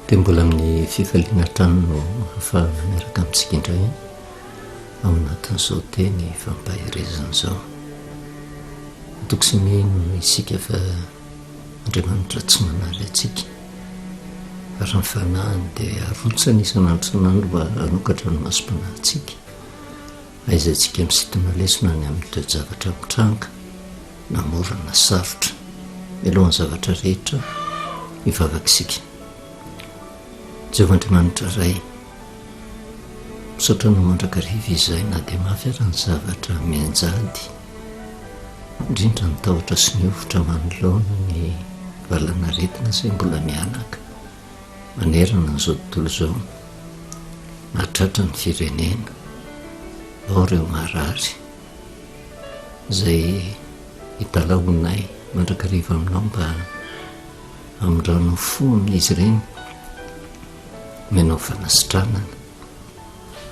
Dia mbola amin'ny fifaliana hatrany no ahafahana miaraka amintsika indray ao anatin'izao teny fampaherezana izao. Matoky sy mino isika fa Andriamanitra tsy manary antsika ary ny fanahiny dia arotsany isan'andro isan'andro mba hanokatra ny masom-panahintsika. Ahaizantsika misintona lesona ny amin'ny toe-javatra mitranga, na mora na sarotra. Mialohan'ny zavatra rehetra, hivavaka isika. Jehovah Andriamanitra Ray, misaotra Anao mandrakariva izahay na dia mafy ara ny zavatra mianjady, indrindra ny tahotra sy ny hovitra manoloana ny valanaretina izay mbola mihanaka manerana an'izao tontolo izao. Mahatratra ny firenena, ao ireo marary izay italahoanay mandrakariva aminao mba hamindranao fo amin'izy ireny, omenao fanasitranana,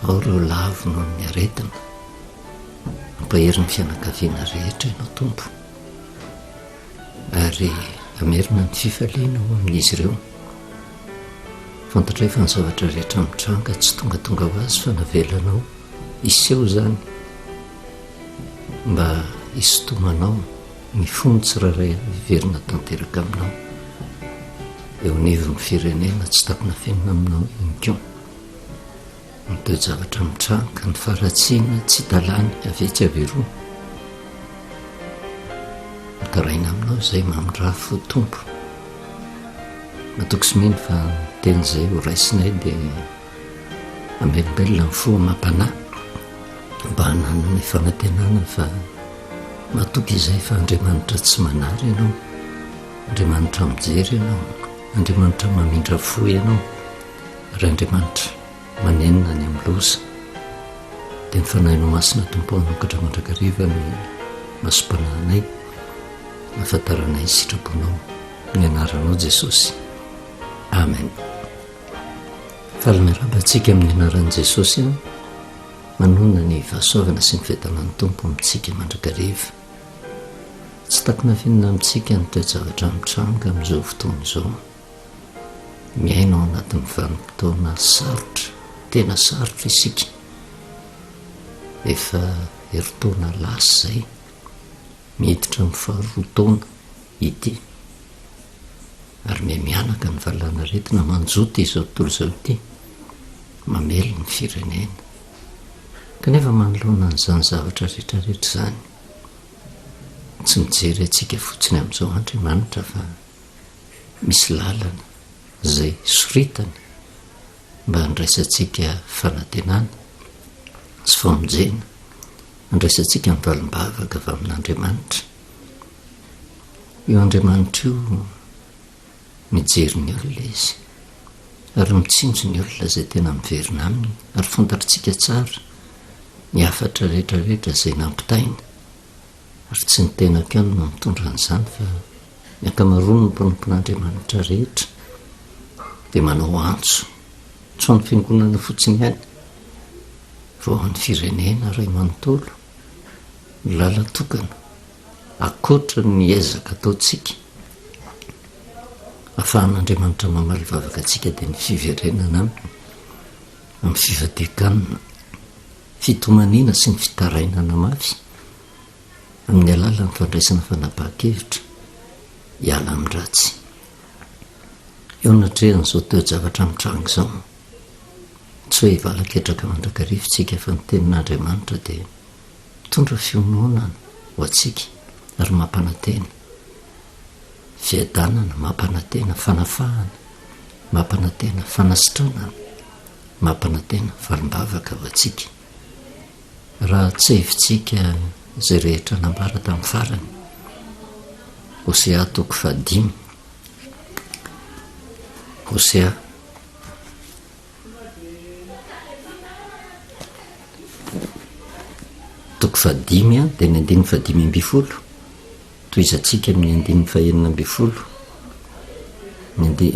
ao ireo lavo noho ny aretina, mampahery ny fianakaviana rehetra ianao Tompo ary hamerina ny fifaliana ho amin'izy ireo. Fantatray fa ny zavatra rehetra mitranga tsy tongatonga ho azy fa navelanao hiseho izany mba hisintomanao ny fon'ny tsirairay avy hiverina tanteraka aminao eo anivon'ny firenena tsy takona fenina aminao ihany koa. Ny toe-javatra mitranga, ny faharatsiana tsy hita lany avy etsy avy eroa. Mitaraina aminao izay mamindrafo Tompo. Matoky sy mino fa ny teny izay ho raisinay dia hamelombelona ny fo amam-panahy mba hanananay fanantenana fa matoky izay fa Andriamanitra tsy manary ianao, Andriamanitra mijery ianao, Andriamanitra mamindra fo ianao. Ry Andriamanitra, manenina ny amin'ny loza, dia ny Fanahinao Masina Tompo hanokatra mandrakariva ny masom-panahinay, hahafantaranay ny sitraponao, ny anaranao Jesosy. Amen. Faly miarahaba antsika amin'ny anaran'i Jesosy aho, manonona ny fahasoavana sy ny fiadanan'ny Tompo amintsika mandrakariva. Tsy takona afenina amintsika ny toe-javatra mitranga amin'izao fotoana izao. Miaina ao anatin'ny vanim-potoana sarotra, tena sarotra isika. Efa herintaona lasa izay, miditra amin'ny faharoa taona ity. Ary miha-mihanaka ny valanaretina manjoty izao tontolo izao ity, mamely ny firenena. Kanefa manoloana an'izany zavatra rehetra rehetra izany, tsy mijery antsika fotsiny amin'izao Andriamanitra fa misy lalana izay soritany mba handraisantsika fanantenana sy famonjena, handraisantsika ny valim-bavaka avy amin'Andriamanitra. Io Andriamanitra io mijery ny olona izy ary mitsinjo ny olona izay tena miverina aminy ary fantatritsika tsara ny hafatra rehetra rehetra izay nampitaina ary tsy ny tenako ihany no mitondra an'izany fa ny ankamaroan'ny mpanompon'Andriamanitra rehetra dia manao antso, tsy ho an'ny fiangonana fotsiny ihany fa ho an'ny firenena iray manontolo, ny lalan-tokana ankoatra ny ezaka ataontsika ahafahan'Andriamanitra mamaly vavaka antsika dia ny fiverenana aminy amin'ny fivadian-kanina. Fitomaniana sy ny fitarainana mafy amin'ny alalan'ny fandraisana fanapahan-kevitra hiala amin'ny ratsy. Eo anatrehan'izao toe-javatra mitranga izao, tsy hoe hivala-ketraka mandrakariva isika fa ny Tenin'Andriamanitra dia mitondra fiononana ho antsika ary mampanantena fiadanana, mampanantena fanafahana, mampanantena fanasitranana. Mampanantena valim-bavaka ho antsika raha tsevintsika izay rehetra nambara tamin'ny farany. Hosea toko fahadimy. Hosea toko fahadimy dia ny andininy fahadimy ambin'ny folo. Tohizantsika amin'ny andininy fahenina ambin'ny folo. Ny andi-,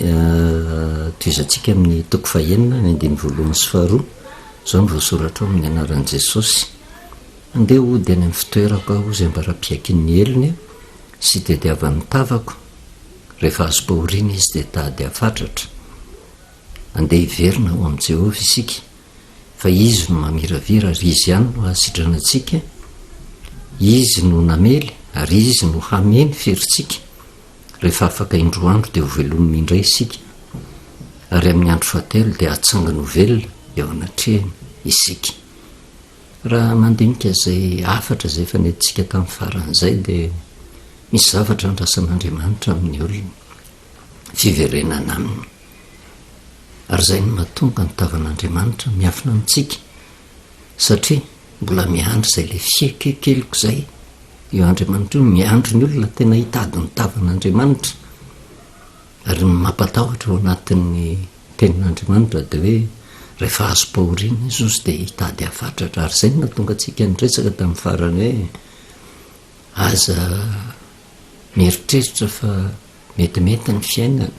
tohizantsika amin'ny toko fahenina, ny andininy voalohany sy faharoa. Izao no voasoratra ao amin'ny anaran'i Jesosy. Andeha hody any amin'ny fitoerako aho izay ambara-piaikin'ny helony sy tediavan'ny tavako. Rehefa azom-pahoriana izy dia tady hafatratra. Andeha hiverina ho amin'i Jehovah isika, fa Izy no mamiravira ary Izy ihany no hahasitrana antsika, Izy no namely ary Izy no hamehy ny ferintsika. Rehefa afaka indroa andro dia hovelominy indray isika, ary amin'ny andro fahatelo dia hatsangany ho velona eo anatrehany isika. Raha mandinika izay hafatra izay efa nentintsika tamin'ny farany izay dia misy zavatra andrasan'Andriamanitra amin'ny olony, fiverenana aminy. Ary izay no mahatonga ny tavan'Andriamanitra miafina amintsika satria mbola miandry izay ilay fiekekeliko izay io Andriamanitra io, miandry ny olona tena hitady ny tavan'Andriamanitra. Ary ny mampatahotra ao anatin'ny Tenin'Andriamanitra dia hoe rehefa azom-pahoriana izy ozy dia hitady hafatratra. Ary izay no nahatonga antsika niresaka tamin'ny farany hoe aza mieritreritra fa metimety ny fiainana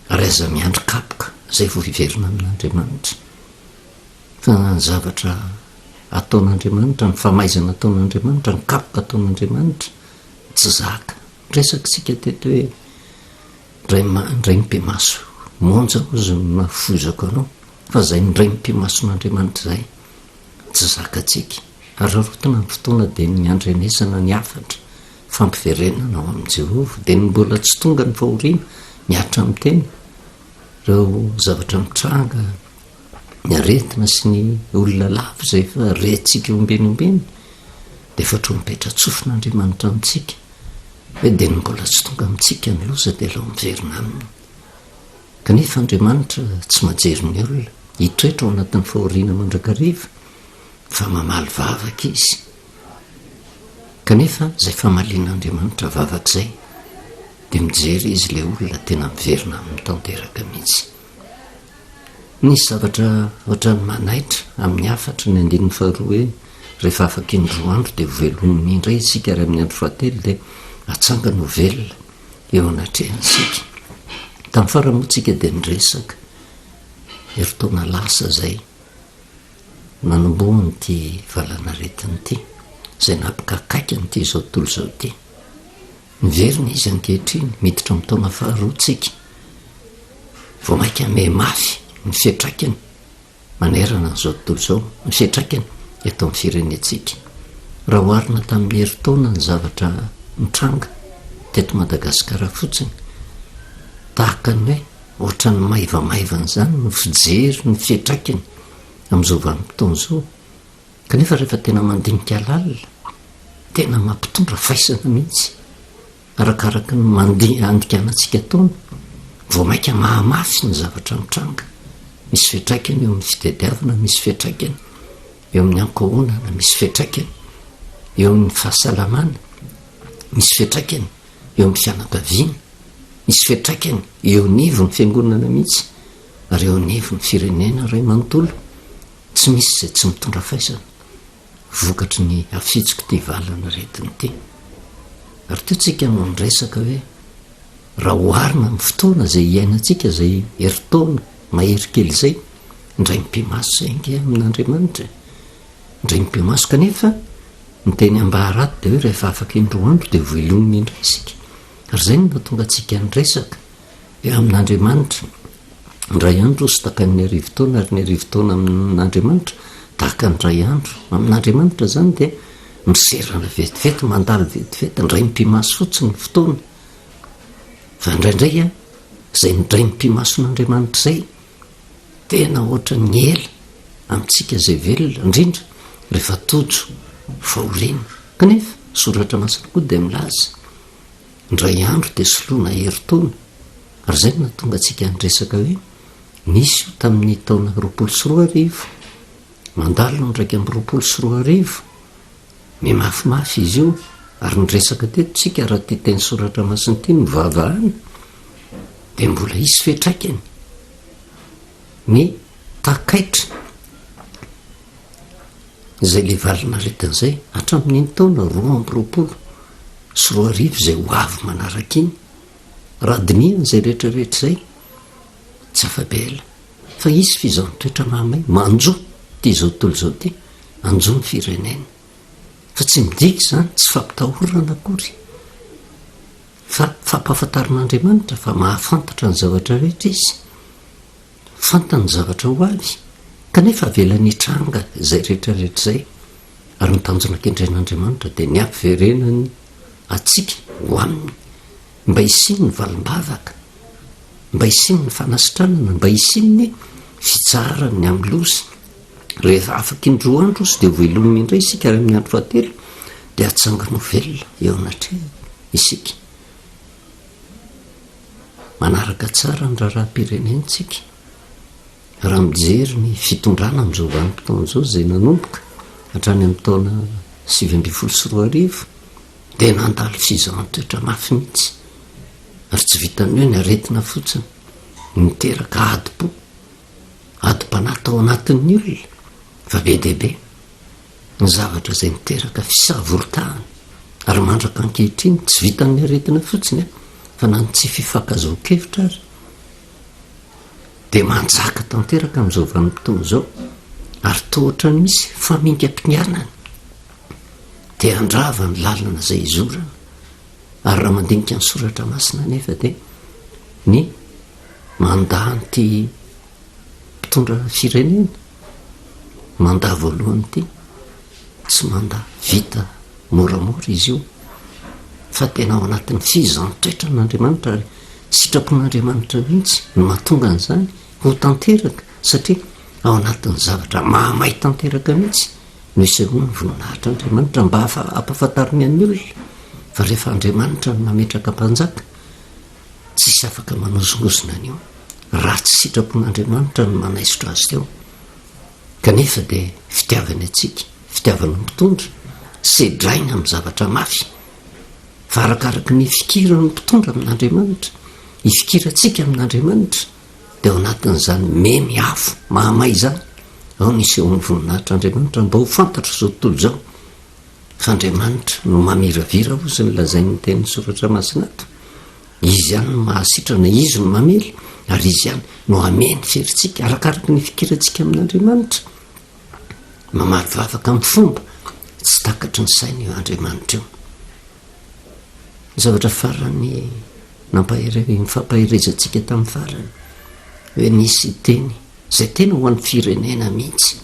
ary aza miandry kapoka izay vao hiverina amin'Andriamanitra. Fa ny zavatra ataon'Andriamanitra, ny famaizana ataon'Andriamanitra, ny kapoka ataon'Andriamanitra tsy zaka. Niresaka isika teto hoe indray indray mipi-maso monja hozy no nahafoizako anao fa izay indray mipi-mason'Andriamanitra izay tsy zakantsika. Ary rarotana ny fotoana dia ny handrenesana ny hafatra fampiverenana ao amin'i Jehovah dia ny mbola tsy tonga ny fahoriana mihatra amin'ny tena ireo zavatra mitranga ny aretina sy ny olona lavo izay efa rentsika ombieny ombieny dia efa trompetra-tsofin'Andriamanitra amintsika hoe dia ny mbola tsy tonga amintsika ny loza dia aleo miverina aminy. Kanefa Andriamanitra tsy majery ny olona hitoetra ao anatin'ny fahoriana mandrakariva fa mamaly vavaka Izy. Kanefa izay famalian'Andriamanitra vavaka izay dia mijery Izy ilay olona tena miverina aminy tanteraka mihitsy. Nisy zavatra ohatran'ny manaitra amin'ny hafatry ny andininy faharoa hoe rehefa afaka indroa andro dia hovelominy indray isika ary amin'ny andro fahatelo dia atsangany ho velona eo anatrehany isika. Tamin'ny farany moa tsika dia niresaka herintaona lasa izay nanombohany ity valanaretina ity izay nampikakaika an'ity izao tontolo izao ity. Miverina izy ankehitriny, miditra amin'ny taona faharoa tsika. Vao mainka mihamafy ny fiantraikany manerana an'izao tontolo izao, ny fiantraikany eto amin'ny firenentsika. Raha oharina tamin'ny herintaona ny zavatra nitranga teto Madagasikara fotsiny, tahaka ny hoe ohatran'ny maivamaivana izany no fijery ny fiantraikany amin'izao vanim-potoana izao. Kanefa rehefa tena mandinika lalina, tena mampitondra faisana mihitsy. Arakaraka ny mandeha andikanantsika taona, vao mainka mahamafy ny zavatra mitranga. Misy fiantraikany eo amin'ny fitadiavana, misy fiantraikany eo amin'ny ankohonana, misy fiantraikany eo amin'ny fahasalamana, misy fiantraikany eo amin'ny fianakaviana, misy fiantraikany eo anivon'ny fiangonana mihitsy ary eo anivon'ny firenena iray manontolo. Tsy misy izay tsy mitondra faisana vokatry ny hafitsok'ity valan'aretina ity. Ary teo tsika no niresaka hoe raha oharina amin'ny fotoana izay iainantsika izay herintaona mahery kely izay, indray mipi-maso izay ange amin'Andriamanitra e. Indray mipi-maso kanefa ny teny ambara ato dia hoe rehefa afaka indroa andro dia velomina indray isika. Ary izay no nahatonga antsika niresaka hoe amin'Andriamanitra Indray andro sy tahaka ny arivotaona ary ny arivotaona amin'Andriamanitra tahaka ny indray andro. Amin'Andriamanitra izany dia miserana vetivety, mandalo vetivety, indray mipi-maso fotsiny ny fotoana. Fa indraindray an, izay indray mipi-mason'Andriamanitra izay, tena ohatran'ny ela amintsika izay velona, indrindra rehefa tojo fahoriana. Kanefa, soratra masina koa dia milaza, indray andro dia soloina herintaona. Ary izay no nahatonga antsika niresaka hoe nisy io tamin'ny taona 2020, mandalo ny 2021, mihamafimafy izy io, ary niresaka teto isika raha ity teny soratra masina ity no vavahana, dia mbola hisy fiantraikany ny takaitra izay le valin'aretina izay hatramin'iny taona 2022 izay ho avy manaraka iny. Raha dinihana izay rehetra rehetra izay, tsy afa-bela fa hisy fizahan-toetra mahamay manjo ity izao tontolo izao ity, hanjo ny firenena. Fa tsy midika izany tsy fampitahorana akory. Fa fampahafantarin'Andriamanitra fa mahafantatra ny zavatra rehetra Izy. Fantany ny zavatra ho avy, kanefa avelany hitranga izay rehetra rehetra izay. Ary ny tanjona kendren'Andriamanitra dia ny hampiverenany antsika ho Aminy, mba hisian'ny valim-bavaka, mba hisian'ny fanasitranana, mba hisian'ny fitsaharany amin'ny loza. Rehefa afaka indroa andro izy dia hovelominy indray isika ary amin'ny andro fahatelo dia hatsangany ho velona eo anatrehany isika. Manaraka tsara ny raharaham-pirenentsika. Raha mijery ny fitondrana amin'izao vanim-potoana izao izay nanomboka hatrany amin'ny taona 2019 dia nandalo fizahan-toetra mafy mihitsy. Ary tsy vitan'ny hoe ny aretina fotsiny, niteraka adim-po, adim-panahy tao anatin'ny olona fa be dia be ny zavatra izay niteraka fisavoritahana ary mandraka ankehitriny tsy vitan'ny aretina fotsiny fa na ny tsy fifankazahoan-kevitra ary dia manjaka tanteraka amin'izao vanim-potoana izao ary toa ohatran'ny misy famingam-pinganana te handrava ny lalana izay izorana ary raha mandinika ny soratra masina anefa dia ny mandà an'ity mpitondra firenena, mandà voalohany ity, tsy mandà vita moramora izy io fa tena ao anatin'ny fizan-toetran'Andriamanitra ary sitrapon'Andriamanitra mihitsy no mahatonga an'izany ho tanteraka satria ao anatin'ny zavatra mahamay tanteraka mihitsy no isehoan'ny voninahitr'Andriamanitra mba hampahafantariny an'ny olona fa rehefa Andriamanitra no mametraka mpanjaka Tsisy afaka manozongozona an'io raha tsy sitrapon'Andriamanitra no manaisotra azy teo. Kanefa dia fitiavany antsika, fitiavana mpitondra, sedraina amin'ny zavatra mafy. Fa arakaraky ny ifikiran'ny mpitondra amin'Andriamanitra, ifikirantsika amin'Andriamanitra, dia ao anatin'izany memy afo mahamay izany, ao ny isehoan'ny voninahitr'Andriamanitra mba ho fantatr'izao tontolo izao Fa Andriamanitra no mamiravira hozy ny lazain'ny tenin'ny Soratra Masina ato. Izy ihany no mahasitrana, Izy no mamely, ary Izy ihany no hamehy ny ferintsika, arakaraky ny fikirantsika amin'Andriamanitra. Mamaly vavaka amin'ny fomba tsy takatry ny saina io Andriamanitra io. Ny zavatra farany nampahery, nifampaherezantsika tamin'ny farany, hoe nisy teny Izay tena ho an'ny firenena mihitsy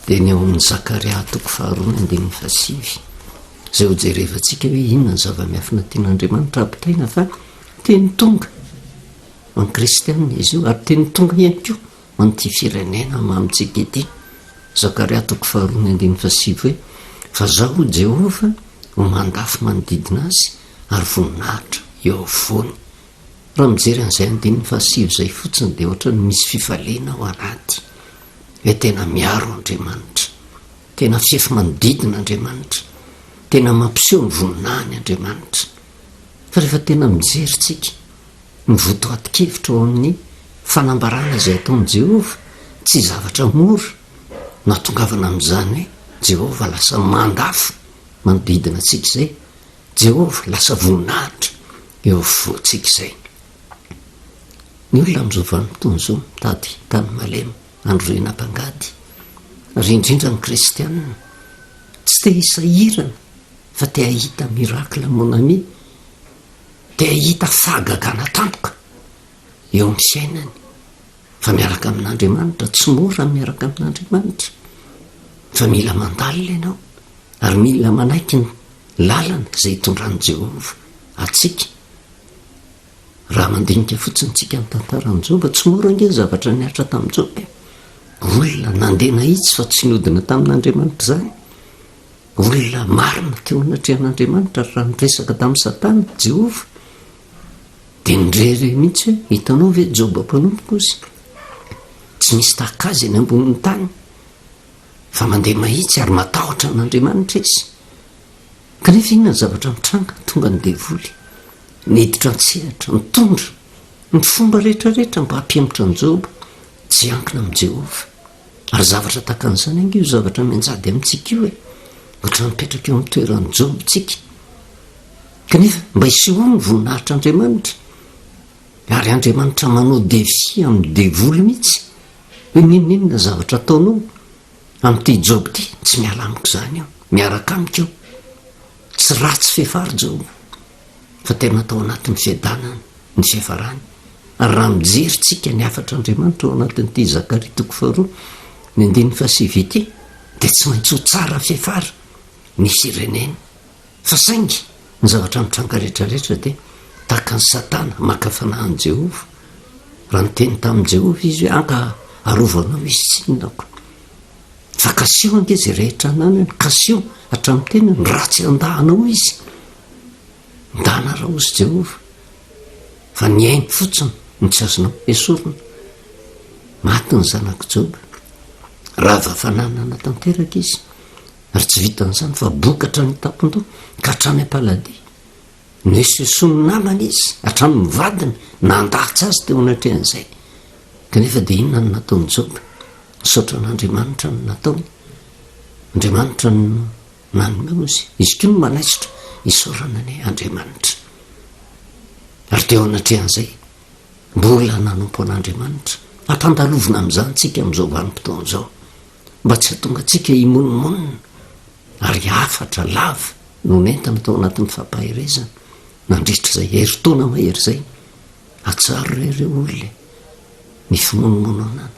dia ny ao amin'ny Zakaria toko faharoa ny andininy fahasivy, izay hojerevantsika hoe inona ny zava-miafina tian'Andriamanitra hampitaina fa teny tonga ho an'ny kristianina izy io ary teny tonga ihany koa ho an'ity firenena mamintsika ity. Zakaria toko faharoa ny andininy fahasivy hoe fa zaho Jehovah ho mandafy manodidina azy ary voninahitra eo afovoany. Raha mijery an'izay andininy fahasivy izay fotsiny dia ohatran'ny misy fifaliana ao anaty hoe tena miaro Andriamanitra, tena fefy manodidina Andriamanitra, tena mampiseho ny voninahiny Andriamanitra. Fa rehefa tena mijery tsika ny votoatin-kevitra ao amin'ny fanambarana izay ataon'i Jehovah, tsy zavatra mora no hahatongavana amin'izany hoe Jehovah lasa mandafo manodidina antsika izay. Jehovah, lasa voninahitra eo afovoantsika izay. Ny olona amin'izao vanim-potoana izao mitady tany malemy handrohena mpangady, ary indrindra ny kristianina, tsy te hisahirana fa te hahita miracle mon ami, te hahita fahagagana tampoka eo amin'ny fiainany, fa miaraka amin'Andriamanitra, tsy mora ny miaraka amin'Andriamanitra, fa mila mandalina ianao. Ary mila manaiky ny lalana izay itondran'i Jehovah antsika. Raha mandinika fotsiny isika ny tantaran'i Joba, tsy mora ange ny zavatra nihatra tamin'i Joba e. Olona nandeha nahitsy fa tsy niodina tamin'Andriamanitra izany. Olona marina teo anatrehan'Andriamanitra ary raha niresaka tamin'i Satana Jehovah, dia nirehareha mihitsy hoe, hitanao ve Joba mpanompoko izy? Tsy misy tahaka azy eny ambonin'ny tany. fa mandeha mahitsy ary matahotra an'Andriamanitra izy. Kanefa inona ny zavatra mitranga? Tonga ny devoly, niditra an-tsehatra, nitondra ny fomba rehetrarehetra mba hampihemotra an'i Joba tsy hiankina amin'i Jehovah. Ary zavatra tahaka an'izany ange io zavatra mianjady amintsika io e! Ohatran'ny mipetraka eo amin'ny toeran'i Joba isika. Kanefa mba hisehoany ny voninahitr'Andriamanitra, ary Andriamanitra manao défi amin'ny devoly mihitsy. Hoe n'inon'inona zavatra ataonao amin'ity Joba ity, tsy miala amiko izany io, miaraka amiko io. Tsy ratsy fefary Joba. Fa tena tao anatin'ny fiadanana ny fiafarany. Ary raha mijery tsika ny hafatr'Andriamanitra ao anatin'ity Zakaria toko faharoa, ny andininy fahasivy ity, dia tsy maintsy ho tsara fiafara ny firenena. Fa saingy ny zavatra mitranga rehetrarehetra dia tahaka an'i Satana maka fanahy an'i Jehovah. Raha niteny tamin'i Jehovah izy hoe anka arovanao izy tsinona ko. Fa kasiho ange izay rehetra ananany, kasiho hatramin'ny tenany, raha tsy handà anao izy. Ndana raozy Jehovah, fa ny ainy fotsiny no tsy azonao esorina. Maty ny zanak'i Joba. Rava fananana tanteraka izy. Ary tsy vitan'izany fa boka hatrany an-tampon-doha ka hatrany am-paladia. Noesoesoin'ny namany izy, hatramin'ny vadiny, nandatsa azy teo anatrehan'izay. Kanefa dia inona no nataon'i Joba? Nisaotra an'Andriamanitra no nataony. Andriamanitra no nanome ozy. Izy koa no manaisotra, isaorana anie Andriamanitra. Ary teo anatrehan'izay, mbola nanompo an'Andriamanitra. Ampandalovina amin'izany tsika amin'izao vanim-potoana izao. Mba tsy hahatonga antsika himonomonona ary hafatra lava no nentina tao anatin'ny fampaherezana nandritra izay herintaona mahery izay. Atsaharo re ireo olona e! Ny fimonomononana.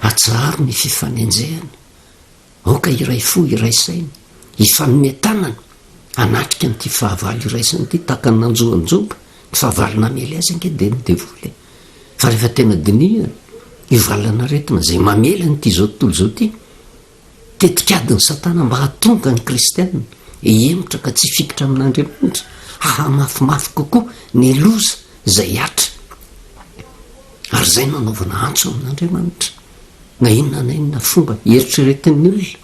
Atsaharo ny fifanenjehana. Aoka hiray fo, hiray saina, hifanome tanana hanatrika an'ity fahavalo iraisana ity tahaka ny nanjo an'i Joba. Ny fahavalo namely azy ange dia ny devoly e. Fa rehefa tena dinihana, io valan'aretina izay mamely an'ity izao tontolo izao ity, tetikadin'i Satana mba hahatonga ny kristiana hihemotra ka tsy hifikitra amin'Andriamanitra, hahamafimafy kokoa ny loza izay hihatra. Ary izay no anaovana antso amin'Andriamanitra. Na inona na inona fomba eritreretin'ny olona,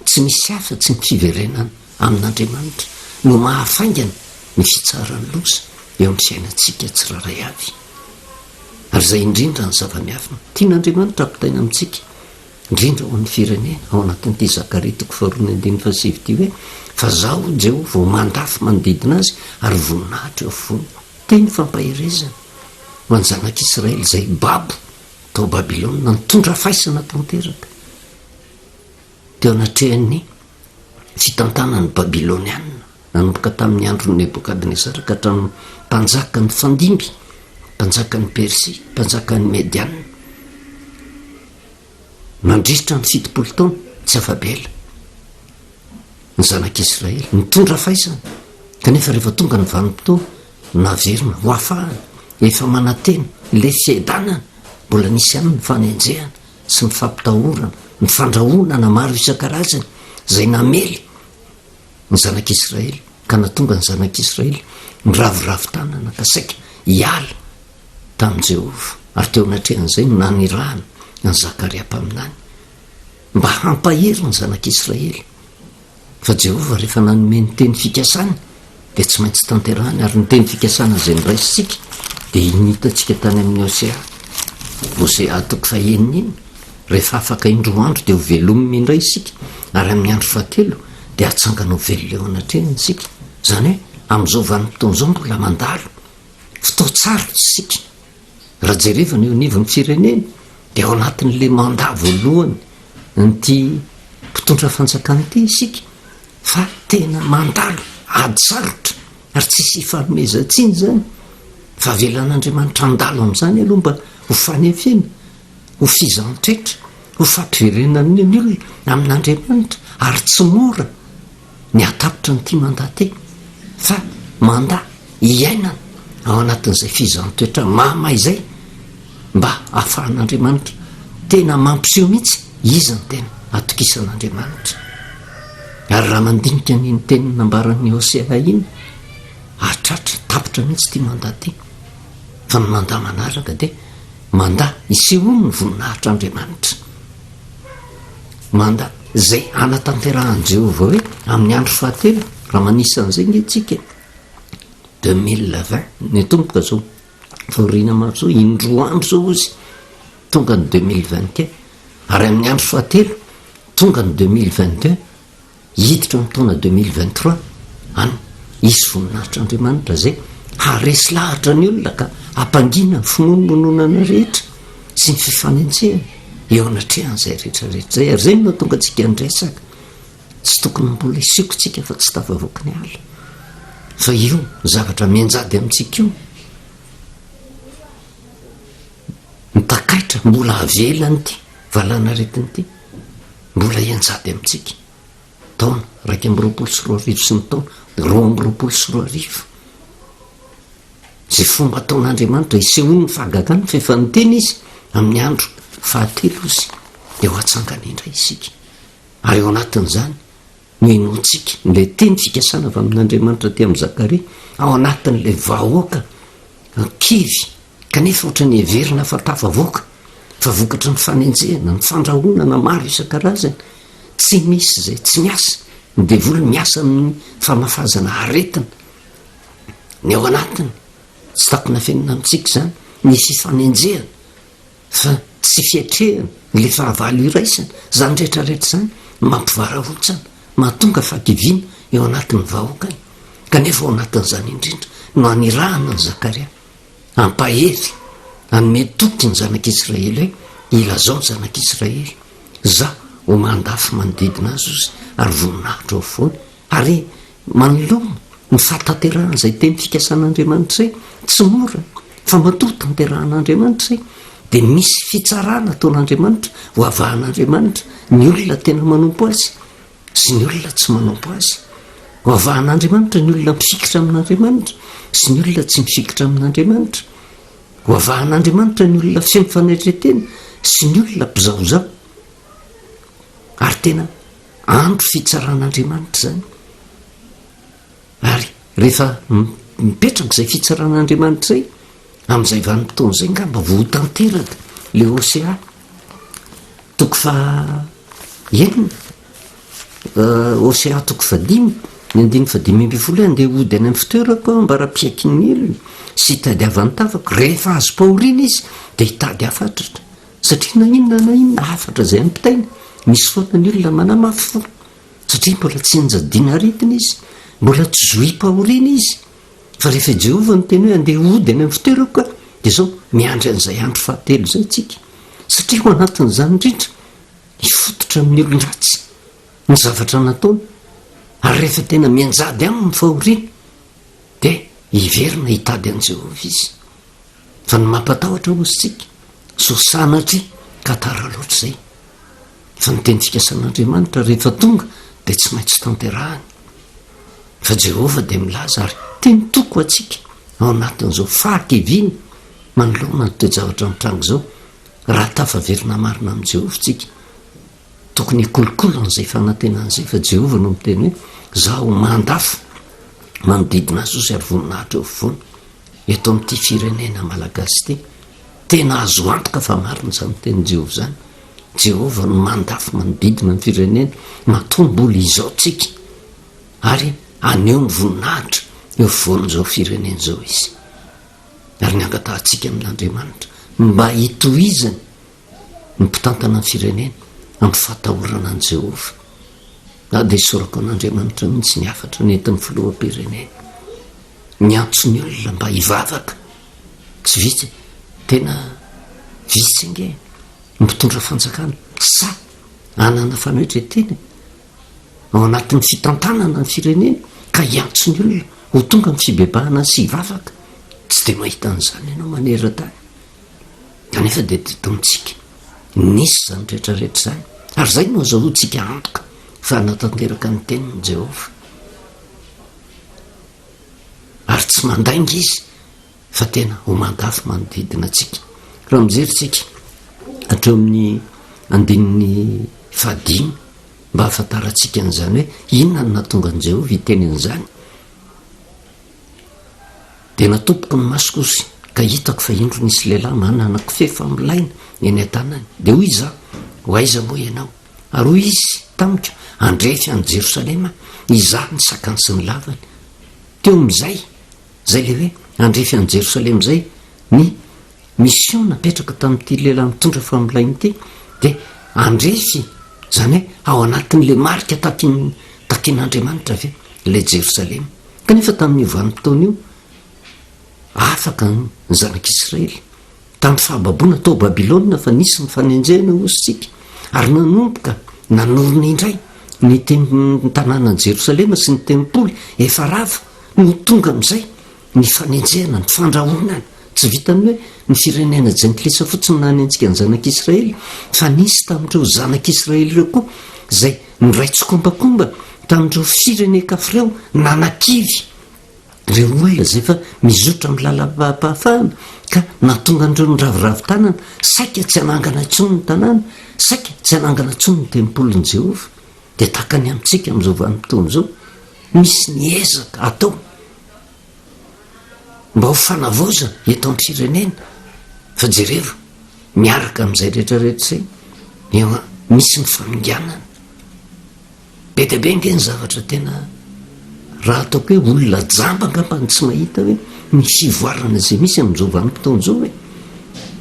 tsy misy hafa tsy ny fiverenana amin'Andriamanitra no mahafaingana ny fitsaran'ny loza eo amin'ny fiainantsika tsirairay avy. Ary izay indrindra ny zava-miafina tian'Andriamanitra hampitaina amintsika, indrindra ho an'ny firenena, ao anatin'ity Zakaria toko faharoa ny andininy fahasivy ity hoe, Fa Izaho, Jehovah, ho mandafy manodidina azy ary voninahitra eo afovoany. Teny fampaherezana ho an'ny zanak'Israely izay babo tao Babylona, nitondra faisana tanteraka teo anatrehan'ny fitantanan'ny Babylonianina, nanomboka tamin'ny andron'i Nebokadnezara ka hatramin'ny mpanjaka nifandimby, mpanjakan'i Persia, mpanjakan'i Mediana. Nandritra ny 70 taona, tsy afa-bela ny zanak'Israely, nitondra faisana, kanefa rehefa tonga ny vanim-potoana, Naverina ho afahana, efa manantena ilay fiadanana, mbola nisy ihany ny fanenjehana sy ny fampitahorana, ny fandrahonana maro isan-karazany izay namely ny zanak'Israely ka nahatonga ny zanak'Israely niraviravy tanana ka saika hiala tamin'i Jehovah. Ary teo anatrehan'izay no nanirahana an'i Zakaria mpaminany mba hampahery ny zanak'Israely. Fa Jehovah rehefa nanome ny teny fikasany dia tsy maintsy tanterahany, ary ny teny fikasana izay noraisintsika dia iny hitantsika tany amin'ny Hosea, Hosea toko fahenina iny, rehefa afaka indroa andro dia ho velominy indray isika, ary amin'ny andro fahatelo dia hatsangana ho velona eo anatrehany isika. Izany hoe amin'izao vanim-potoana izao mbola mandalo fotoan-tsarotra isika. Raha jerevana eo anivon'ny firenena dia ao anatin'ilay mandat voalohany an'ity mpitondra fanjakana ity isika fa tena mandalo ady sarotra ary tsisy ifanomezan-tsiny izany fa avelan'Andriamanitra handalo amin'izany aloha mba ho fanefena, ho fizan-tretra, ho fampiverenana ny olona amin'Andriamanitra ary tsy mora ny hahatapitra an'ity mandat ity fa mandat iainana ao anatin'izay fizan-toetra mahamay izay mba hahafahan'Andriamanitra tena mampiseho mihitsy iza no tena atokisan'Andriamanitra. Ary raha mandinika an'iny teny nambaran'i Hosea iny, hahatratra, tapitra mihitsy ity mandat ity. Fa ny mandat manaraka dia mandat isehoan'ny voninahitr'Andriamanitra. Mandat izay hanatanterahan'i Jehovah hoe amin'ny andro fahatelo, raha manisa an'izay nge tsika, 2020, nitomboka izao. Fahoriana mafy zao, indroa andro zao ozy tonga ny 2021 ary amin'ny andro fahatelo tonga ny 2022 hiditra amin'ny taona 2023 any hisy voninahitr'Andriamanitra zay haharesy lahatra ny olona ka hampangina ny fimonomononana rehetra sy ny fifanenjehana eo anatrehan'izay rehetra rehetra zay ary zay no nahatonga antsika niresaka Tsy tokony mbola hisioka tsika fa tsy tafavoaky ny ala. Fa io zavatra mianjady amintsika io, ny takaitra mbola avelan'ity valanaretina ity, mbola hianjady amintsika. Taona 2021 sy ny taona 2022. Izay fomba ataon'Andriamanitra hisehoany ny fahagagany fa efa niteny Izy amin'ny andro fahatelo Izy dia ho atsangany indray isika. Ary ao anatin'izany no inoantsika ilay teny fikasana avy amin'Andriamanitra aty amin'i Zakaria, ao anatin'ilay vahoaka kivy kanefa ohatran'ny heverina fa tafavoaka fa vokatry ny fanenjehana, ny fandrahonana maro isan-karazany, tsy misy izay tsy miasa, ny devoly miasa amin'ny famafazana aretina. Ny ao anatiny, tsy takona afenina amintsika izany, ny fifanenjehana, fa tsy fiatrehana ilay fahavalo iraisana, izany rehetra rehetra izany mampivarahontsana, mahatonga fahakiviana eo anatin'ny vahoakany. Kanefa ao anatin'izany indrindra no anirahana an'i Zakaria hampahery, hanome toky ny zanak'Israely hoe, Ilazao ny zanak'Israely, Izaho ho mandafy manodidina azy ozy, ary voninahitra ao afovoany. Ary manoloana ny fahatanterahan'izay teny fikasan'Andriamanitra izay, tsy mora, fa matoa tanterahan'Andriamanitra izay, dia misy fitsarana ataon'Andriamanitra, ho avahan'Andriamanitra ny olona tena manompo Azy sy ny olona tsy manompo Azy. Ho avahan'Andriamanitra ny olona mifikitra amin'Andriamanitra sy ny olona tsy mifikitra amin'Andriamanitra. Ho avahan'Andriamanitra ny olona feno fanetren-tena sy ny olona mpizahozaho. Ary tena Andro fitsaran'Andriamanitra izany. Ary rehefa mipetraka izay fitsaran'Andriamanitra izay, amin'izay vanim-potoana izay angamba vao ho tanteraka ilay Hosea toko faha enina, Hosea toko fahadimy, ny andininy fahadimy ambin'ny folo hoe andeha hody any amin'ny fitoerako aho ambara-piaiky ny helony sy hitadiavany tavako. Rehefa azom-pahoriana izy dia hitady hafatratra. Satria na inona na inona hafatra izay ampitaina, misy foana ny olona manamafy fo, satria mbola tsy nianjadiana aretina izy, mbola tsy zohim-pahoriana izy. Fa rehefa i Jehovah niteny hoe andeha hody any amin'ny fitoerako aho, dia izao, miandry an'izay andro fahatelo izay isika. Satria ao anatin'izany indrindra, hifototra amin'ny olon-dratsy ny zavatra nataony, ary rehefa tena mianjady aminy ny fahoriana, dia hiverina hitady an'i Jehovah izy. Fa ny mampatahotra hozy tsika, sao sanatria ka tara loatra izay. Fa ny teny fikasan'Andriamanitra rehefa tonga dia tsy maintsy tanterahany. Fa Jehovah dia milaza ary teny toko antsika ao anatin'izao fahakiviana manoloana ny toe-javatra mitranga izao, raha tafaverina marina amin'i Jehovah isika. Tokony hikolokolo an'izay fanantenana izay fa Jehovah no miteny hoe, Izaho mandafo manodidina azy ozy ary voninahitra eo afovoany. Eto amin'ity firenena malagasy ity, tena azo antoka fa marina izany tenin'i Jehovah izany. Jehovah no mandafo manodidina ny firenena, matoa mbola izao tsika, ary haneho ny voninahitra eo afovoan'izao firenena izao Izy. Ary ny angatahantsika amin'Andriamanitra mba hitohizany ny mpitantana ny firenena amin'ny fahatahorana an'i Jehovah. Na dia isaorako an'Andriamanitra mihitsy ny hafatra nentin'ny filoham-pirenena. Miantso ny olona mba hivavaka. Tsy vitsy, tena vitsy ange ny mpitondra fanjakana sahy hanana fanoetren-tena ao anatin'ny fitantanana ny firenena ka hiantso ny olona ho tonga amin'ny fibebahana sy hivavaka. Tsy dia mahita an'izany ianao maneran-tany. Kanefa dia teto amintsika nisy izany rehetra rehetra izany, ary izay no azahoantsika antoka fa hanatanteraka ny teniny Jehovah. Ary tsy mandainga izy fa tena ho mandafy manodidina antsika. Raha mijery tsika hatreo amin'ny andininy fahadimy mba hahafantarantsika an'izany hoe inona no nahatonga an'i Jehovah hiteny an'izany. Dia natopiko ny masoko ozy ka hitako fa indro nisy lehilahy manana kofehy milaina eny an-tanany. Dia hoy izaho, Ho aiza moa ianao? Ary hoy izy tamiko, Handrefy an'i Jerosalema hizaha ny sakany sy ny lavany. Teo amin'izay, izay ilay hoe handrefy an'i Jerosalema izay, ny mission napetraka tamin'ity lehilahy mitondra famolaina ity dia handrefy, izany hoe ao anatin'ilay marika takin- takin'Andriamanitra ve ilay Jerosalema. Kanefa tamin'io vanim-potoana io, afaka ny zanak'Israely tamin'ny fahababoana tao Babylona fa nisy ny fanenjehana hoy isika, ary nanomboka nanorina indray ny tem- tanànan'i Jerosalema sy ny tempoly efa rava. No tonga amin'izay ny fanenjehana, ny fandrahonana. Tsy vitan'ny hoe ny firenena jentilisa fotsiny nanenjika ny zanak'Israely, fa nisy tamin'ireo zanak'Israely ireo koa izay niray tsikombakomba tamin'ireo firenen-kafa ireo nanakivy ireo olona izay efa mizotra amin'ny lalam-pahafahana ka nahatonga an'ireo niraviravy tanana, saika tsy hanangana intsony ny tanàna, saika tsy hanangana intsony ny tempolin'i Jehovah. Dia tahaka ny amintsika amin'izao vanim-potoana izao, misy ny ezaka atao mba ho fanavaozana eto amin'ny firenena, fa jerevo, miaraka amin'izay rehetra rehetra izay, eo misy ny faminganana. Be dia be ange ny zavatra tena raha ataoko hoe olona jamba angamba no tsy mahita hoe ny fivoarana izay misy amin'izao vanim-potoana izao e.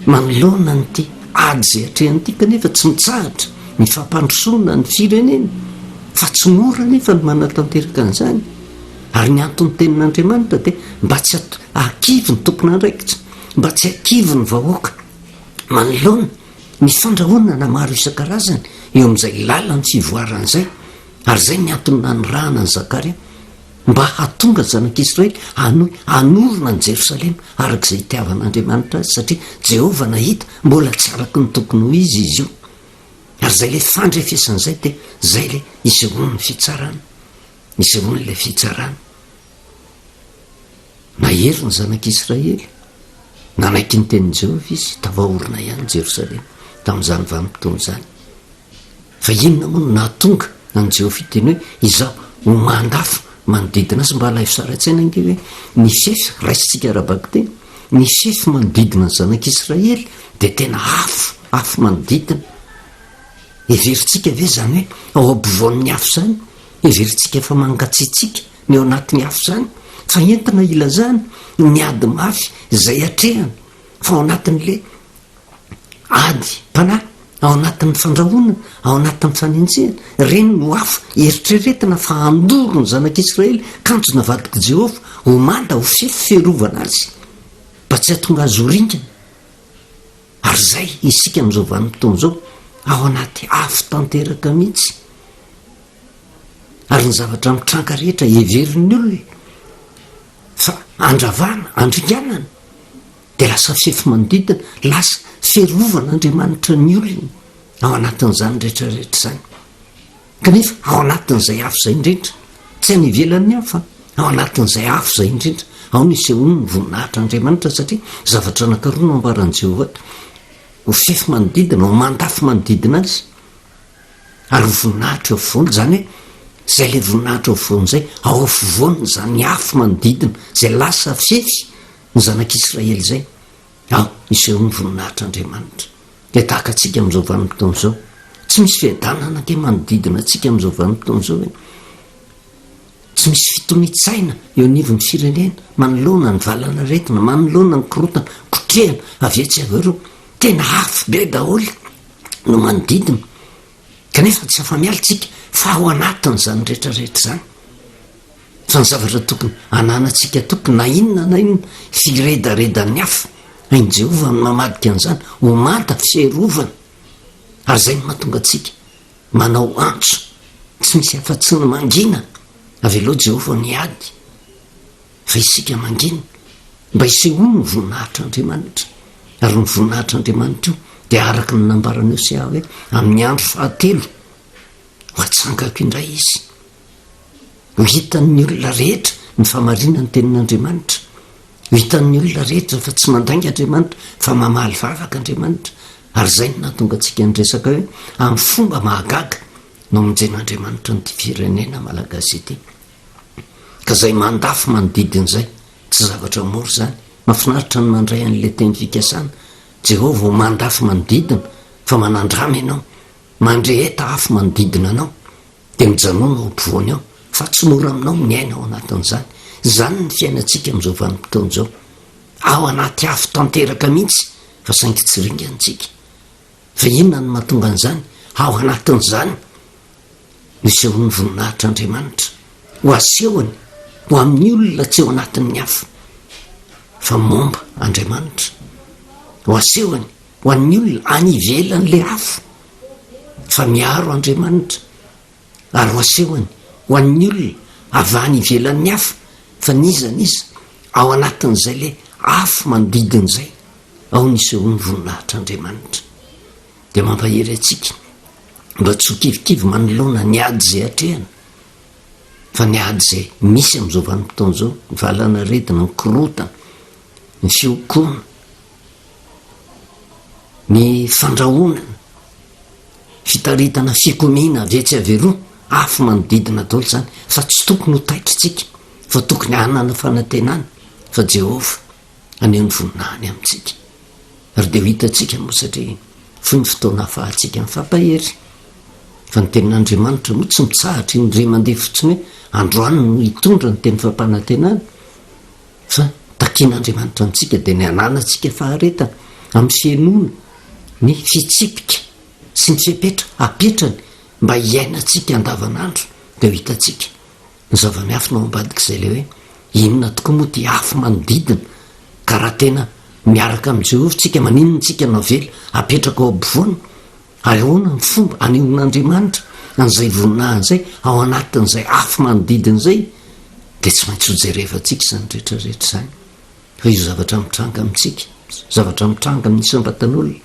Manoloana an'ity ady izay atrehana ity kanefa tsy mitsahatra ny fampandrosoana ny firenena fa tsy mora anefa ny manatanteraka an'izany. Ary ny anton'ny tenin'Andriamanitra dia mba tsy hahakivy ny tompon'andraikitra, mba tsy hahakivy ny vahoaka manoloana ny fandrahonana maro isan-karazany eo amin'izay lalan'ny fivoarana izay, ary izay ny antony nanirahana an'i Zakaria mba hahatonga ny zanak'Israely hanohy hanorina an'i Jerosalema araka izay itiavan'Andriamanitra azy, satria Jehovah nahita mbola tsy araka ny tokony ho izy izy io. Ary izay ilay fandrefesana izay dia izay ilay isehoan'ny fitsarana, isehoan'ilay fitsarana. Nahery ny zanak'Israely. Nanaiky ny tenin'i Jehovah izy, tafaorina ihany Jerosalema tamin'izany vanim-potoana izany. Fa inona moa no nahatonga an'i Jehovah hiteny hoe, Izaho ho mandafo manodidina azy? Mba alaivo sary an-tsaina ange hoe ny fefy, raisintsika ara-bakiteny, ny fefy manodidina ny zanak'Israely dia tena afo, afo manodidina. Heverintsika ve izany hoe ao ampovoan'ny afo izany? Heverintsika fa mangatsiatsiaka ny ao anatin'ny afo izany? Fa entina ilazana ny ady mafy izay atrehana fa ao anatin'ilay ady mpanahy, ao anatin'ny fandrahonana, ao anatin'ny fanenjehana, ireny no afo eritreretina fa handoro ny zanak'Israely, kanjo navadik'i Jehovah ho manda, ho fefy fiarovana azy, mba tsy hahatonga azy ho ringana. Ary izay isika amin'izao vanim-potoana izao, ao anaty afo tanteraka mihitsy. Ary ny zavatra mitranga rehetra heverin'ny olona fa andravana, andringanana, dia lasa fefy manodidina, lasa fiarovan'Andriamanitra ny olony ao anatin'izany rehetra rehetra izany. Kanefa ao anatin'izay afo izay indrindra, tsy any ivelan'ny afo fa ao anatin'izay afo izay indrindra, ao no isehoan'ny voninahitr'Andriamanitra satria zavatra anankiroa no ambaran'i Jehovah eto, ho fefy manodidina, ho mandafo manodidina azy, ary ho voninahitra eo afovoany, izany hoe izay ilay voninahitra eo afovoany izay, ao afovoany izany afo manodidina, izay lasa fefy ny zanak'Israely izay. Ao isehoan'ny voninahitr'Andriamanitra. Dia tahaka antsika amin'izao vanim-potoana izao. Tsy misy fiadanana ange manodidina antsika amin'izao vanim-potoana izao e. Tsy misy fitonian-tsaina eo anivon'ny firenena manoloana ny valanaretina, manoloana ny korontana, kotrehana avy etsy avy eroa. Tena afo be daholo no manodidina. Kanefa tsy afa-miala isika fa ao anatin'izany rehetra rehetra izany. Fa ny zavatra tokony hananantsika toky na inona na inona firedaredan'ny hafa, hain'i Jehovah ny mamadika an'izany ho manta fiarovana. Ary izay no mahatonga antsika manao antso tsy misy afa-tsy ny mangina. Avelao Jehovah ny ady, fa isika mangina, mba hisehoany ny voninahitr'Andriamanitra. Ary ny voninahitr'Andriamanitra io dia araka ny nambaran'i Hosea hoe, Amin'ny andro fahatelo ho atsangako indray izy. Ho hitan'ny olona rehetra ny fahamarinan'ny Tenin'Andriamanitra. Ho hitan'ny olona rehetra fa tsy mandainga Andriamanitra, fa mamaly vavaka Andriamanitra. Ary izay no nahatonga antsika niresaka hoe amin'ny fomba mahagaga no hamonjen'Andriamanitra an'ity firenena malagasy ity. Ka izay mandafy manodidina izay, tsy zavatra mora izany. Mahafinaritra ny mandray an'ilay teny fikasana, Jehovah ho mandafy manodidina, fa manandrama ianao, mandreheta afo manodidina anao. Dia mijanona ao ampovoany ao, fa tsy mora aminao ny miaina ao anatin'izany. Izany ny fiainantsika amin'izao vanim-potoana izao. Ao anaty afo tanteraka mihitsy, fa saingy tsy ringantsika. Fa inona no mahatonga an'izany? Ao anatin'izany no isehoan'ny voninahitr'Andriamanitra. Ho asehony ho amin'ny olona tsy ao anatin'ny afo, fa momba Andriamanitra. Ho asehony ho an'ny olona any ivelan'ilay afo. fa miaro Andriamanitra ary ho asehony ho an'ny olona avy any ivelan'ny hafa. Fa n'iza n'iza ao anatin'izay le afo manodidina izay, ao ny isehoan'ny voninahitr'Andriamanitra. Dia mampahery antsika mba tsy ho kivikivy manoloana ny ady izay atrehana, fa ny ady izay misy amin'izao vanim-potoana izao, ny valanaretina, ny korontana, ny fiokoana, ny fandrahonana, fitaritana fikomiana avy etsy avy eroa, afo manodidina daholo izany, fa tsy tokony ho taitra isika, fa tokony hanana fanantenana fa Jehovah haneho ny voninahiny amintsika. Ary dia ho hitantsika moa satria fohy ny fotoana ahafahantsika mifampahery. Fa ny tenin'Andriamanitra moa tsy mitsahatra indray mandeha fotsiny hoe androany no hitondra ny teny fampanantenana. Fa takian'Andriamanitra amintsika dia ny hananantsika faharetana amin'ny fihenoana ny fitsipika sy ny fepetra apetrany mba hiainantsika andavanandro dia ho hitantsika ny zava-miafina ao ambadik'izay ilay hoe inona tokoa moa ity afo manodidina ka raha tena miaraka amin'i Jehovah tsika maninona tsika no avela apetraka ao ampovoany Ary ahoana ny fomba anehoan'Andriamanitra an'izay voninahiny izay ao anatin'izay afo manodidina izay? Dia tsy maintsy hojerevantsika izany rehetra rehetra izany. Fa io zavatra mitranga amintsika, zavatra mitranga amin'ny isam-batan'olona,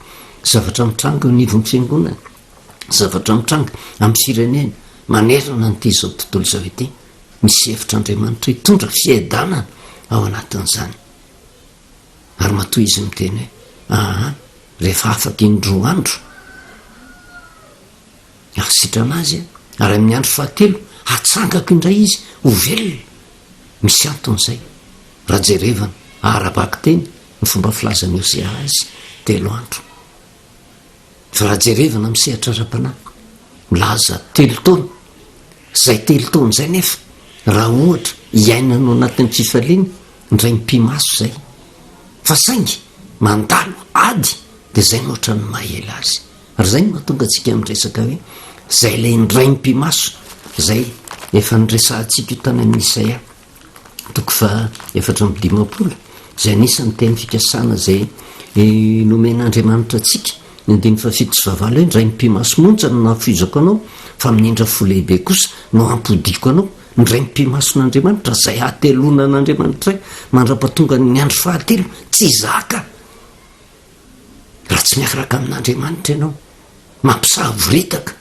zavatra mitranga eo anivon'ny fiangonana, zavatra mitranga amin'ny firenena manerana an'ity izao tontolo izao ity, misy hevitr'Andriamanitra hitondra fiadanana ao anatin'izany. Ary matoa izy miteny hoe, Aa, rehefa afaka indroa andro, hahasitrana azy aho, ary amin'ny andro fahatelo hatsangako indray izy ho velona. Misy antony izay. Raha jerevana ara-bakiteny ny fomba filazan'i Hosea azy, telo andro. Fa raha jerevana amin'ny sehatra ara-panahy, milaza telo taona. Izay telo taona izay nefa, raha ohatra iainana ao anatin'ny fifaliana, indray mipi-maso izay. Fa saingy mandalo ady dia izay no ohatran'ny maha ela azy. Ary izay no mahatonga antsika miresaka hoe izay ilay indray mipi-maso izay efa niresahantsika io tany amin'ny Isaia. toko faha 54, izay anisan'ny teny fikasana izay nomen'Andriamanitra antsika, ny andininy faha-7 sy faha-8 hoe, Indray mipi-maso monja no nahafoizako anao, fa amin'ny indra fo lehibe kosa no hampodiako anao. Indray mipi-mason'Andriamanitra, izay hateloana an'Andriamanitra indray, mandra-pahatongan'ny andro fahatelo, tsy zaka raha tsy miaraka amin'Andriamanitra ianao. Mampisavoritaka.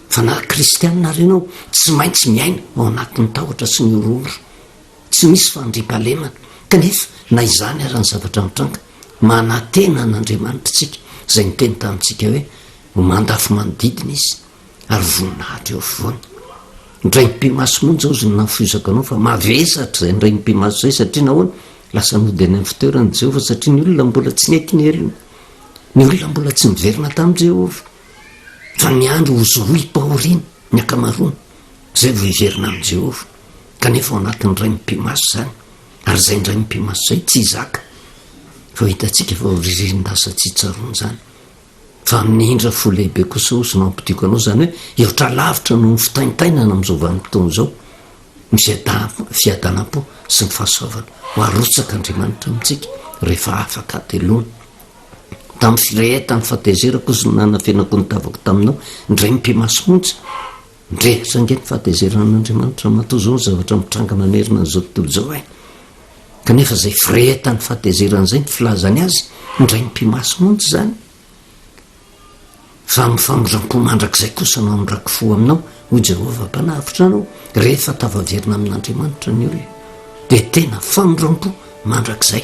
Fa na kristianina ary ianao, tsy maintsy miaina ao anatin'ny tahotra sy ny horohoro. Tsy misy fandriampahalemana. Kanefa, na izany ara ny zavatra mitranga, manantena an'Andriamanitra isika, izay niteny tamintsika hoe, Ho mandafo manodidina Izy, ary voninahitra eo afovoany. Indray mipi-maso monja hozy no nahafoizako anao, fa mavesatra izay indray mipi-maso izay, satria nahoana? Lasa nody any amin'ny fitoerany Jehovah, satria ny olona mbola tsy niaiky ny helony. Ny olona mbola tsy niverina tamin'i Jehovah. Fa miandry ho zohim-pahoriana ny ankamaroany, izay vao hiverina amin'i Jehovah. Kanefa ao anatin'ny indray mipi-maso izany, ary izay indray mipi-maso izay tsy zaka. Fa hitantsika fa ho ririn-dasa tsy tsaroana izany. Fa amin'ny indra fo lehibe kosa hozy no hampodiako anao, izany hoe hihoatra lavitra noho ny fitaintainana amin'izao vanim-potoana izao, ny fiadanam-po sy ny fahasoavana ho arotsak'Andriamanitra amintsika rehefa afaka hateloana. Tamin'ny firehetan'ny fahatezerako ozy no nanafenako ny tavako taminao, indray mipi-maso monja. Ndrehitra ange ny fahatezeran'Andriamanitra matoa izao ny zavatra mitranga manerana an'izao tontolo izao e! Kanefa izay firehetan'ny fahatezerana izay ny filazany azy, indray mipi-maso monja izany. Fa amin'ny famindram-po mandrakizay kosa no hamindrako fo aminao, hoy Jehovah Mpanavotra anao, rehefa tafaverina amin'Andriamanitra ny olona. Dia tena famindram-po mandrakizay.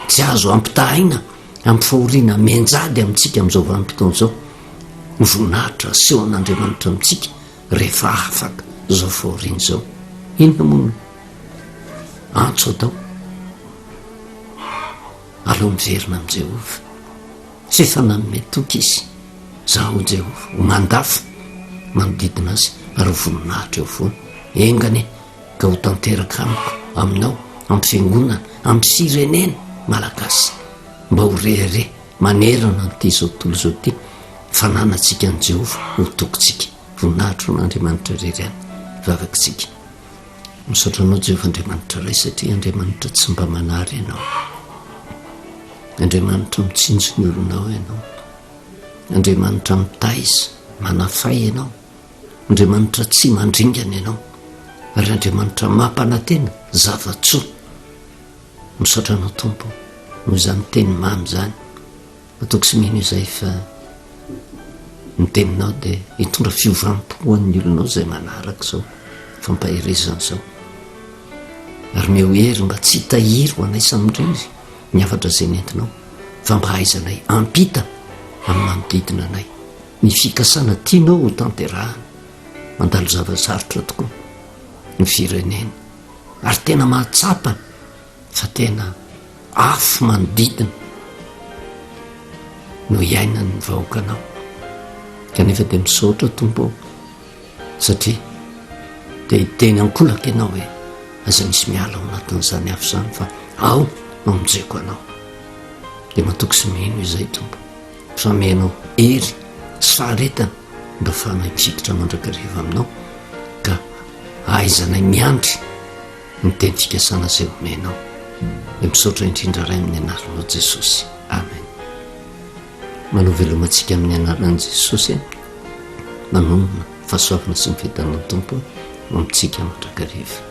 Tsy azo ampitahaina amin'ny fahoriana mianjady amintsika amin'izao vanim-potoana izao ny voninahitra asehon'Andriamanitra amintsika rehefa afaka izao fahoriana izao. Inona moa no antso atao? Aleo miverina amin'i Jehovah. Tsy efa nanome toky izy, Izaho Jehovah, ho mandafo manodidina azy ary ho voninahitra eo afovoany. Enga anie ka ho tanteraka amiko, aminao, amin'ny fiangonana, amin'ny firenena malagasy, mba ho rehareha manerana an'ity izao tontolo izao ity, fananantsika an'i Jehovah ho tokintsika. Voninahitra ho an'Andriamanitra irery ihany. Vavakitsika. Misaotra anao Jehovah Andriamanitra Ray satria Andriamanitra tsy mba manary ianao. Andriamanitra mitsinjo ny olonao ianao. Andriamanitra mitaiza, manafay ianao. Andriamanitra tsy mandringana ianao. Ary Andriamanitra mampanantena zava-tsoa. Misaotra Anao Tompo noho izany teny mamy izany. Matoky sy mino izay fa ny teninao dia hitondra fiovam-po ho an'ny olonao izay manaraka izao fampaherezana izao. Ary omeo hery mba tsy hitahiry ho anay samirery ny hafatra izay nentinao fa mba hahaizanay hampita amin'ny manodidina anay ny fikasana tianao ho tanterahana. Mandalo zava-sarotra tokoa ny firenena ary tena mahatsapa fa tena afo manodidina no iainan'ny vahoakanao. Kanefa dia misaotra Tompo ô, satria dia hiteny ankolaka ianao hoe aza misy miala ao anatin'izany afo izany fa ao no hamonjeko anao. Dia matoky sy mino izay Tompo fa amenao hery sy faharetana mba afahanay mifikitra mandrakariva aminao ka ahaizanay miandry ny teny fikasana izay omenao. Dia misaotra indrindra Ray amin'ny anaranao Jesosy. Amen. Manao veloma antsika amin'ny anaran'i Jesosy. Manonona fahasoavana sy ny fiadanan'ny Tompo ho amintsika mandrakariva.